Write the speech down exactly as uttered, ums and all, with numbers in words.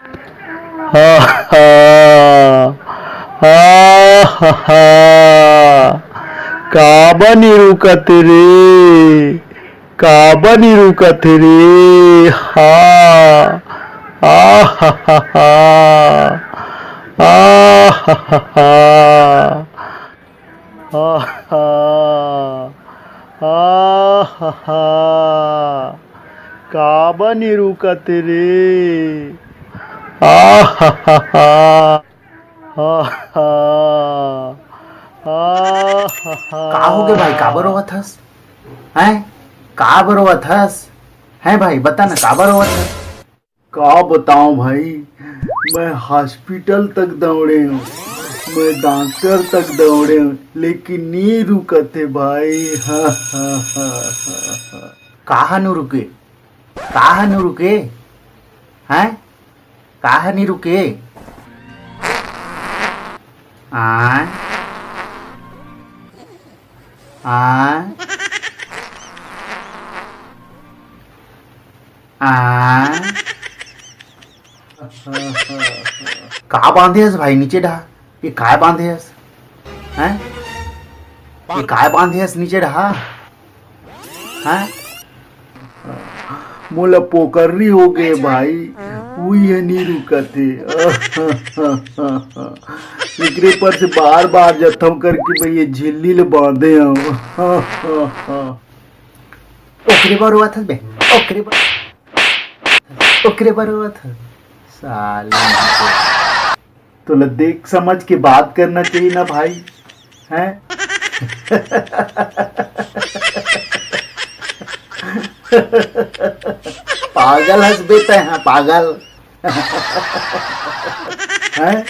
हा हा हा हा हा। काबर नी रुकत रे? काबर नी रुकत रे? हा। आ हा हा हा। आ हा हा हा। हा हा। हा हा हा। काबर नी रुकत रे? आ हा हा हा। हा हा। हा हा हा। का होगे भाई, काबर रोवत हस? हैं? काबर रोवत हस? हैं भाई, बता ना, काबर रोवत हस? का बताओं भाई, मैं हॉस्पिटल तक दौड़े हूँ, मैं डॉक्टर तक दौड़े हूँ, लेकिन नी रुकत हे भाई। हा हा हा हा हा। काहा नु रुके? काहा नु रुके? हैं? काहा नी रुके? आय? आय? आय? का बांधे हस भाई नीचे डहा? ये काय बांधे हस? हैं? ये काय बांधे हस नीचे डहा? हैं? मोला पोकर्री हो गे भाई, उही ह नी रुकत हे। एकरे पर से बार बार जथव करके मैं ये झिल्ली ले बांधे हव। ओकरे बर रोवत हस बे, ओकरे बर, ओकरे बर रोवत हस साले। तोला देख समझ के बात करना चाहिए ना भाई, हैं? पागल हस बे तैं, हाँ, पागल। हैं?